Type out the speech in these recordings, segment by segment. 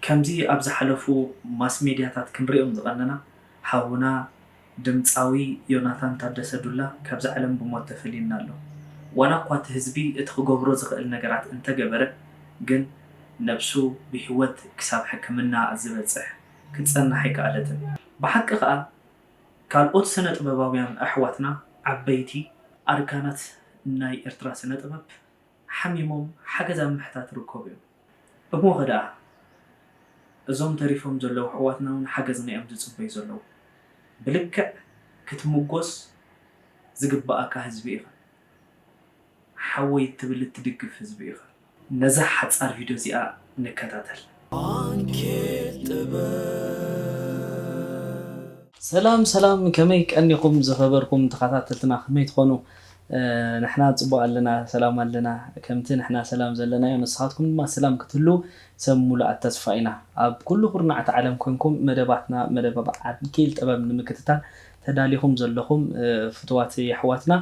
ከምዚ ኣብ ዝሓለፉ ማስ ሜድያታት ክንሪኦም ዝቐነና ሓውና ድምጻዊ ዮናታን ታደሰ ዱላ ካብዛ ዓለም ብሞት ተፈልዩና ኣሎ። ዋላ እኳ እቲ ህዝቢ እቲ ክገብሮ ዝኽእል ነገራት እንተገበረ ግን ነብሱ ብህይወት ክሳብ ሕክምና ዝበጽሕ ክትጸንሕ ኣይከኣለትን። ብሓቂ ከኣ ካልኦት ስነ ጥበባውያን ኣሕዋትና ዓበይቲ ኣርካናት ናይ ኤርትራ ስነ ጥበብ ሓሚሞም ሓገዝ ኣብ ምሕታት ይርከቡ እዮም። እሞ ከ ደኣ እዞም ተሪፎም ዘለዉ ኣሕዋትና እውን ሓገዝና እዮም ዝጽበዩ ዘለዉ። ብልክዕ ክትምጎስ ዝግበኣካ ህዝቢ ኢኻ። ሓወይ እትብል እትድግፍ ህዝቢ ኢኻ። ነዛ ሓጻር ቪድዮ እዚኣ ንከታተል። ሰላም ሰላም፣ ከመይ ቀኒኹም ዝኸበርኩም ተኸታተልትና፣ ከመይ ትኾኑ? ንሕና ጽቡቕ ኣለና፣ ሰላም ኣለና። ከምቲ ንሕና ሰላም ዘለናዮ ንስኻትኩም ድማ ሰላም ክትህሉ ሰብ ሙሉኣት ተስፋ ኢና። ኣብ ኩሉ ኩርናዕቲ ዓለም ኮንኩም መደባትና መደብ ዓንኬል ጥበብ ንምክትታል ተዳሊኹም ዘለኹም ፍትዋት የሕዋትና፣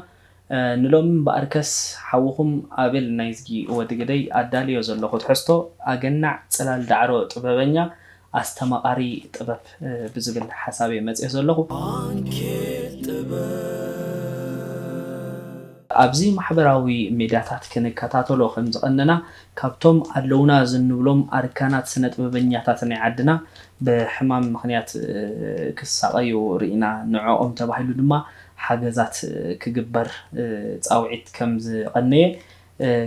ንሎሚ እምበኣርከስ ሓውኹም ኣቤል ናይዝጊ ወዲ ግደይ ኣዳልዮ ዘለኹ ትሕዝቶ ኣገናዕ ጽላል ዳዕሮ ጥበበኛ ኣስተማቓሪ ጥበብ ብዝብል ሓሳብ እየ መጽኤ ዘለኹ። ኣብዚ ማሕበራዊ ሜድያታት ክንከታተሎ ከም ዝቐነና ካብቶም ኣለውና ዝንብሎም ኣርካናት ስነ ጥበበኛታት ናይ ዓድና ብሕማም ምኽንያት ክሳቐዩ ርኢና፣ ንዕኦም ተባሂሉ ድማ ሓገዛት ክግበር ጻውዒት ከም ዝቐነየ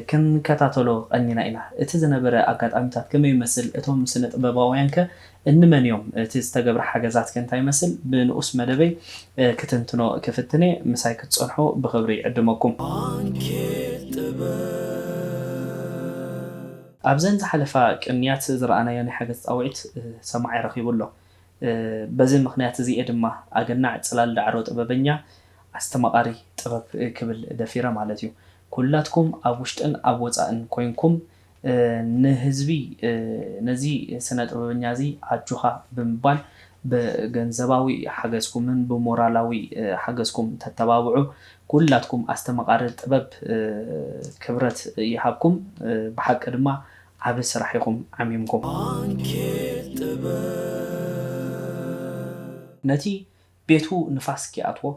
ክንከታተሎ ቀኒና ኢና። እቲ ዝነበረ ኣጋጣሚታት ከመይ ይመስል? እቶም ስነ ጥበባውያን ከ እንመን እዮም? እቲ ዝተገብረ ሓገዛት ከ እንታይ ይመስል? ብንኡስ መደበይ ክትንትኖ ክፍትነ ምሳይ ክትጸንሑ ብኽብሪ ይዕድመኩም። ኣብዘን ዝሓለፋ ቅንያት ዝረኣናዮ ናይ ሓገዝ ጻውዒት ሰማዒ ረኺቡ ኣሎ። በዚ ምኽንያት እዚ እየ ድማ ኣገናዕ ጽላል ዳዕሮ ጥበበኛ ኣስተማቓሪ ጥበብ ክብል ደፊረ ማለት እዩ። ኩላትኩም ኣብ ውሽጥን ኣብ ወጻእን ኮይንኩም ንህዝቢ ነዚ ስነ ጥበበኛ እዚ ኣጆኻ ብምባል ብገንዘባዊ ሓገዝኩምን ብሞራላዊ ሓገዝኩም ተተባብዑ ኩላትኩም ኣስተማቓሪ ጥበብ ክብረት ይሃብኩም። ብሓቂ ድማ ዓቢ ስራሕ ኢኹም ዓሚምኩም። ነቲ ቤቱ ንፋስ ከይኣትዎ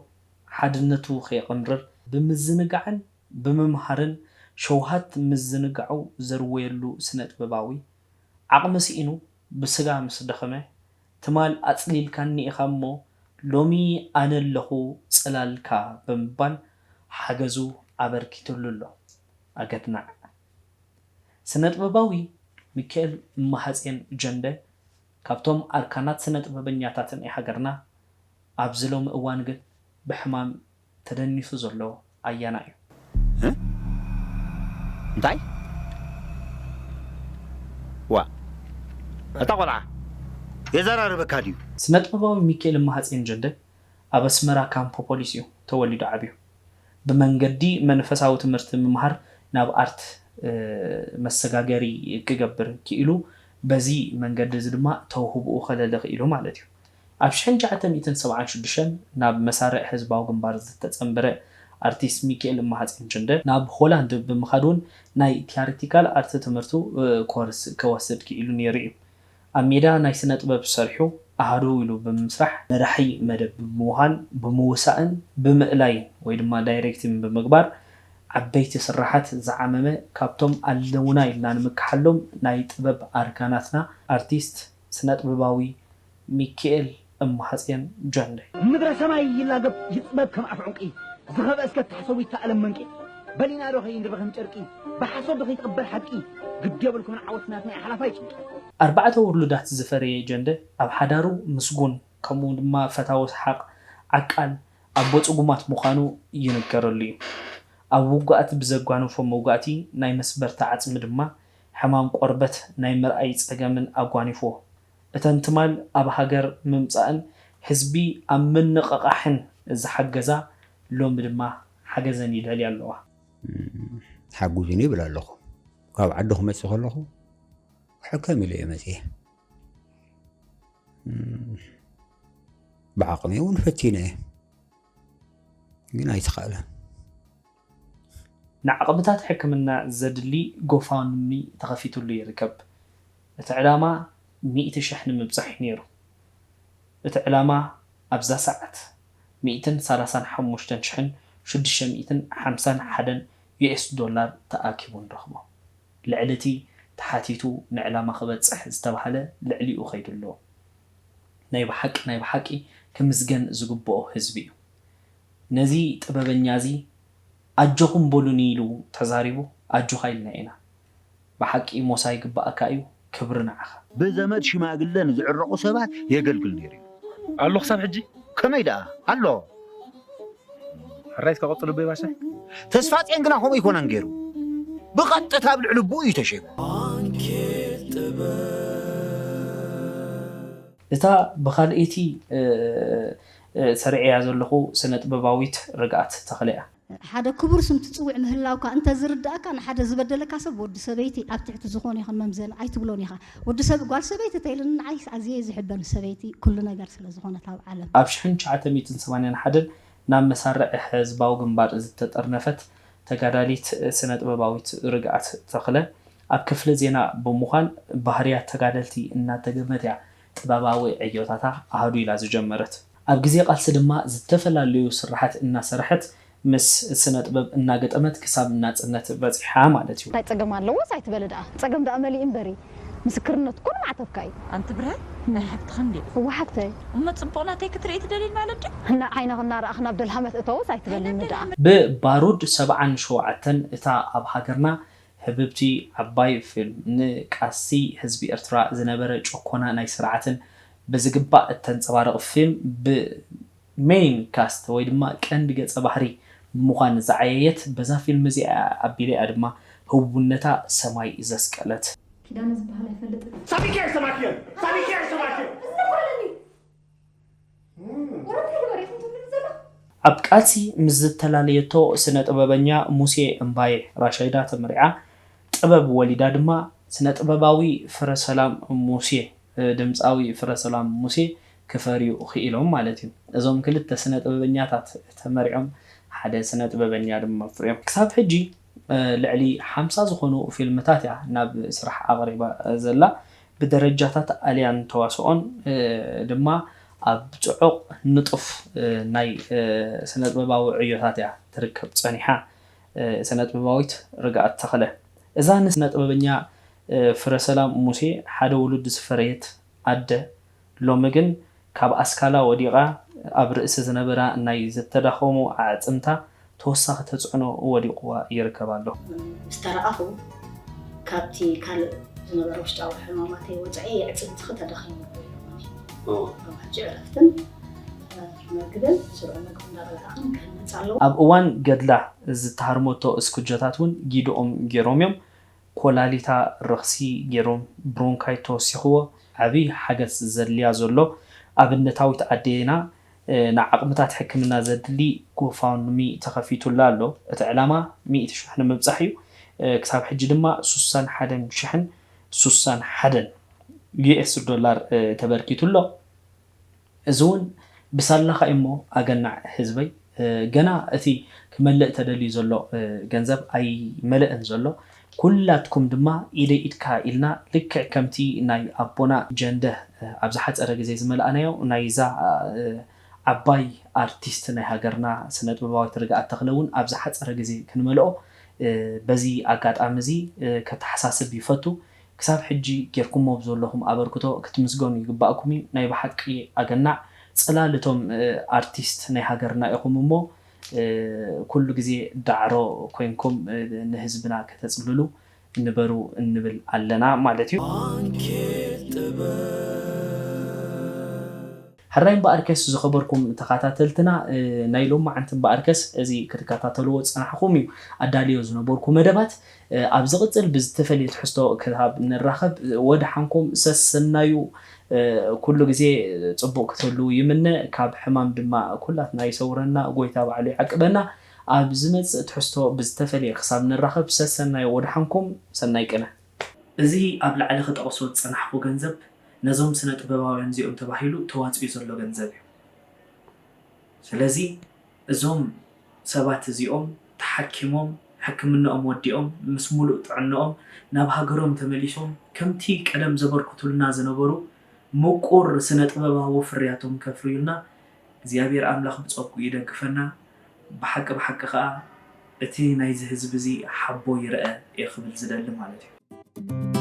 ሓድነቱ ከየቕምርር ብምዝንጋዕን ብምምሃርን ሸውሃት ምዝንጋዑ ዘርወየሉ ስነ ጥበባዊ ዓቕሚ ስኢኑ ብስጋ ምስ ደኸመ ትማል ኣጽሊልካኒ ኢኻ እሞ ሎሚ ኣነ ኣለኹ ጽላልካ ብምባል ሓገዙ ኣበርኪትሉ ኣሎ። ኣገናዕ ስነ ጥበባዊ ሚካኤል እማሃጼን ጀንደ ካብቶም ኣርካናት ስነ ጥበበኛታት ናይ ሃገርና ኣብዚ ሎሚ እዋን ግን ብሕማም ተደኒሱ ዘሎ ኣያና እዩ። እንታይ ዋ እታ ቆልዓ የዘራርበካ ድዩ? ስነ ጥበባዊ ሚካኤል እማሃጼን ጀንደ ኣብ ኣስመራ ካምፖፖሊስ እዩ ተወሊዱ ዓብዩ። ብመንገዲ መንፈሳዊ ትምህርቲ ምምሃር ናብ ኣርት መሰጋገሪ ክገብር ክኢሉ በዚ መንገዲ እዚ ድማ ተውህብኡ ከለሊ ክኢሉ ማለት እዩ። ኣብ ሽሕን ትሽዓተ ሚእትን ሰብዓን ሽዱሽተን ናብ መሳርዕ ህዝባዊ ግንባር ዝተጸንበረ ኣርቲስት ሚኪኤል እማሃጼን ጀንደ ናብ ሆላንድ ብምኻድ እውን ናይ ቲያሪቲካል ኣርት ትምህርቱ ኮርስ ከወስድ ክኢሉ ነይሩ እዩ። ኣብ ሜዳ ናይ ስነ ጥበብ ሰሪሑ ኣሃዱ ኢሉ ብምስራሕ መራሒ መደብ ብምዃን ብምውሳእን ብምእላይን ወይ ድማ ዳይሬክቲን ብምግባር ዓበይቲ ስራሓት ዝዓመመ ካብቶም ኣለውና ኢልና ንምክሓሎም ናይ ጥበብ ኣርካናትና ኣርቲስት ስነ ጥበባዊ ሚኪኤል እምሃጽዮን ጆንደ። ምድረ ሰማይ ይላገብ ይጽበብ ከም ኣፍ ዑንቂ፣ ዝኸበ እስከ ተሕሰቡ ይተኣለም መንቂ። በሊና ዶ ከይንርበ ከም ጨርቂ፣ ብሓሶት ዶ ከይትቕበር ሓቂ፣ ግዲ የብልኩምን ዓወት ናትና እዩ ሓላፋይ ጭንቂ። ኣርባዕተ ውሉዳት ዝፈረየ ጀንደ ኣብ ሓዳሩ ምስጉን ከምኡ ድማ ፈታዊ ሰሓቕ፣ ዓቃል፣ ኣቦ ጽጉማት ምዃኑ ይንገረሉ እዩ። ኣብ ውጉኣት ብዘጓነፎ መውጋእቲ ናይ መስበርቲ ዓጽሚ ድማ ሕማም ቆርበት ናይ ምርኣይ ጸገምን ኣጓኒፍዎ። እተን ትማል ኣብ ሃገር ምምጻእን ህዝቢ ኣብ ምንቕቓሕን ዝሓገዛ ሎሚ ድማ ሓገዘን ይደልያ ኣለዋ። ሓጉዙኒ ይብል ኣለኹ። ካብ ዓዲ ክመጽእ ከለኹ ሕከም ኢለ እየ መጽየ። ብዓቕመይ እውን ፈቲነ እየ፣ ግን ኣይተኻእለን። ንዓቕምታት ሕክምና ዘድሊ ጎፋውንድሚ ተኸፊቱሉ ይርከብ። እቲ ዕላማ ሚእቲ ሽሕ ንምብጻሕ እዩ ነይሩ። እቲ ዕላማ ኣብዛ ሰዓት ሚእትን ሰላሳን ሓሙሽተን ሽሕን ሽዱሽተ ሚእትን ሓምሳን ሓደን ዩ ኤስ ዶላር ተኣኪቡ ንረኽቦ። ልዕሊ እቲ ተሓቲቱ ንዕላማ ክበጽሕ ዝተባህለ ልዕሊኡ ከይዱ ኣሎ። ናይ ብሓቂ ናይ ብሓቂ ክምስገን ዝግብኦ ህዝቢ እዩ። ነዚ ጥበበኛ እዚ ኣጆኹም በሉኒ ኢሉ ተዛሪቡ ኣጆኻ ኢልና ኢና። ብሓቂ ሞሳ ይግባኣካ እዩ፣ ክብሪ ንዓኻ። ብዘመድ ሽማግለ ንዝዕረቑ ሰባት የገልግል ነይሩ እዩ። ኣሎ ክሳብ ሕጂ ከመይ ደኣ ኣሎ? ሕራይ እስከ ቀፅሉ ቤባሻ ተስፋፅዮን ግና ከምኡ ኣይኮነን ገይሩ። ብቐጥታ ኣብ ልዕሊ ብኡ እዩ ተሸይሙ። እታ ብኻልኣይቲ ሰሪዐያ ዘለኹ ስነ ጥበባዊት ርግኣት ተኽለ እያ። ሓደ ክቡር ስም ትፅውዕ ምህላውካ እንተዝርዳእካ ንሓደ ዝበደለካ ሰብ ወዲ ሰበይቲ ኣብ ትሕቲ ዝኾነ ይኹን መምዘኒ ኣይትብሎን ኢኻ። ወዲ ሰብ ጓል ሰበይቲ ተይልን ንዓይ ኣዝየ ዝሕበን ሰበይቲ ኩሉ ነገር ስለ ዝኾነት ኣብ ዓለም። ኣብ ሽሕን ትሽዓተ ሚእትን ሰማንያን ሓደን ናብ መሳርዕ ህዝባዊ ግንባር ዝተጠርነፈት ተጋዳሊት ስነ ጥበባዊት ርግኣት ተኽለ ኣብ ክፍሊ ዜና ብምዃን ባህርያት ተጋደልቲ እናተገመት እያ ጥበባዊ ዕዮታታ ኣሃዱ ኢላ ዝጀመረት። ኣብ ግዜ ቃልሲ ድማ ዝተፈላለዩ ስራሓት እናሰርሐት ምስ ስነ ጥበብ እናገጠመት ክሳብ ናፅነት በፂሓ ማለት እዩ። እንታይ ጸገም ኣለዎስ ኣይትበሊ ደኣ። ጸገም ደኣ መሊኡ እምበሪ። ምስክርነት እኮ ንማዕተብካ እዩ። ኣንቲ ብርሃን ናይ ሓብትኽን ድዩ? እወ ሓብተይ። እሞ ጽቡቕ ናተይ ክትርኢ ትደልይን ማለት ድዩ? ንዓይንኽ እናረኣኽን ኣብ ደልሃመት እተውስ ኣይትበልኒ ደኣ። ብባሩድ ሰብዓን ሸውዓተን እታ ኣብ ሃገርና ህብብቲ ዓባይ ፊልም ንቃልሲ ህዝቢ ኤርትራ ዝነበረ ጭኮና ናይ ስርዓትን ብዝግባእ እተንጸባርቕ ፊልም ብ main cast ወይ ድማ ቀንዲ ገጸ ባህሪ ብምዃን ዝዓየየት በዛ ፊልም እዚኣ ኣቢለ እያ ድማ ህቡብነታ ሰማይ ዘስቀለት። ኪዳነ ዝበሃል ኣይፈልጥን። ሳቢኪ ኣይሰማዕክዮን ሳቢኪ ኣይሰማዕክዮን እዚ ነኮለኒ ወረታይ ግበር ኢኹም ትብሉኒ ዘለኹም ኣብ ቃልሲ ምስ ዝተላለየቶ ስነ ጥበበኛ ሙሴ እምባየ ራሻይዳ ተመሪዓ ጥበብ ወሊዳ ድማ ስነ ጥበባዊ ፍረሰላም ሙሴ ድምፃዊ ፍረሰላም ሙሴ ክፈርዩ ክኢሎም ማለት እዩ። እዞም ክልተ ስነ ጥበበኛታት ተመሪዖም ሓደ ስነ ጥበበኛ ድማ ኣፍርዮም። ክሳብ ሕጂ ልዕሊ ሓምሳ ዝኾኑ ፊልምታት እያ ናብ ስራሕ ኣቕሪባ ዘላ። ብደረጃታት ኣልያን ተዋስኦን ድማ ኣብ ጽዑቕ ንጡፍ ናይ ስነ ጥበባዊ ዕዮታት እያ ትርከብ ጸኒሓ። ስነ ጥበባዊት ርግኣት ተኽለ እዛ ንስነ ጥበበኛ ፍረሰላም ሙሴ ሓደ ውሉድ ዝፈረየት ኣደ ሎሚ ግን ካብ ኣስካላ ወዲቓ ኣብ ርእሲ ዝነበራ ናይ ዝተዳኸሙ ኣዕጽምታ ተወሳኺ ተጽዕኖ ወዲቑዋ ይርከብ ኣሎ። ምስ ተረኣኹ ካብቲ ካልእ ዝነበረ ውሽጣዊ ሕማማተይ ወጻኢ የዕጽምትኺ ተዳኺሙ ኣሎ ኢሎምኒ። ካብ ሕጂ ዕረፍትን መግብን ስሩዕ መግቢ እንዳበላዕኽን ክህነጽ ኣለዎ። ኣብ እዋን ገድላ ዝተሃርመቶ እስኩጆታት እውን ጊድኦም ገይሮም እዮም። ኮላሊታ ረኽሲ ገይሮም ብሮንካይት ተወሲኽዎ ዓብዪ ሓገዝ ዘድልያ ዘሎ ኣብነታዊት ኣዴና ንዓቕምታት ሕክምና ዘድሊ ጎፋውንድሚ ተኸፊቱላ ኣሎ። እቲ ዕላማ ሚእቲ ሽሕ ንምብፃሕ እዩ። ክሳብ ሕጂ ድማ ሱሳን ሓደን ሽሕን ሱሳን ሓደን ዩ ኤስ ዶላር ተበርኪቱ ኣሎ። እዚ እውን ብሳላኻ እሞ ኣገናዕ ህዝበይ፣ ገና እቲ ክመልእ ተደልዩ ዘሎ ገንዘብ ኣይመለእን ዘሎ። ኩላትኩም ድማ ኢደይ ኢድካ ኢልና ልክዕ ከምቲ ናይ ኣቦና ጀንደ ኣብ ዝሓፀረ ግዜ ዝመልኣናዮ ናይዛ ዓባይ ኣርቲስት ናይ ሃገርና ስነ ጥበባዊት ርግኣት ተኽለ እውን ኣብ ዝሓፀረ ግዜ ክንመልኦ በዚ ኣጋጣሚ እዚ ከተሓሳስብ ይፈቱ። ክሳብ ሕጂ ጌርኩሞ ብዘለኹም ኣበርክቶ ክትምስገኑ ይግባእኩም እዩ። ናይ ብሓቂ ኣገናዕ ጽላል እቶም ኣርቲስት ናይ ሃገርና ኢኹም እሞ ኩሉ ግዜ ዳዕሮ ኮይንኩም ንህዝብና ከተጽልሉ ንበሩ እንብል ኣለና ማለት እዩ። ሕራይ እምበኣርከስ ዝኸበርኩም ተኸታተልትና ናይ ሎማዓንቲ እምበኣርከስ እዚ ክትከታተልዎ ዝጸናሕኹም እዩ ኣዳልዮ ዝነበርኩ መደባት ኣብ ዝቕጽል ብዝተፈልየ ትሕዝቶ ክሳብ ንራኸብ ወድሓንኩም ሰሰናዩ ኩሉ ግዜ ጽቡቕ ክትህልዉ ይምነ ካብ ሕማም ድማ ኩላትና ይሰውረና ጎይታ ባዕሉ ይዓቅበና ኣብ ዝመጽእ ትሕዝቶ ብዝተፈልየ ክሳብ ንራኸብ ሰሰናዩ ወድሓንኩም ሰናይ ቅነ። እዚ ኣብ ላዕሊ ክጠቕሶ ዝጸናሕኩ ገንዘብ ነዞም ስነ ጥበባውያን እዚኦም ተባሂሉ ተዋጺኡ ዘሎ ገንዘብ እዩ። ስለዚ እዞም ሰባት እዚኦም ተሓኪሞም ሕክምናኦም ወዲኦም ምስ ሙሉእ ጥዕናኦም ናብ ሃገሮም ተመሊሶም ከምቲ ቀደም ዘበርክቱልና ዝነበሩ ምቁር ስነ ጥበባዊ ፍርያቶም ከፍርዩልና እግዚኣብሔር ኣምላኽ ብጸጉኡ ይደግፈና። ብሓቂ ብሓቂ ከኣ እቲ ናይዚ ህዝቢ እዚ ሓቦ ይርአ እየ ክብል ዝደሊ ማለት እዩ።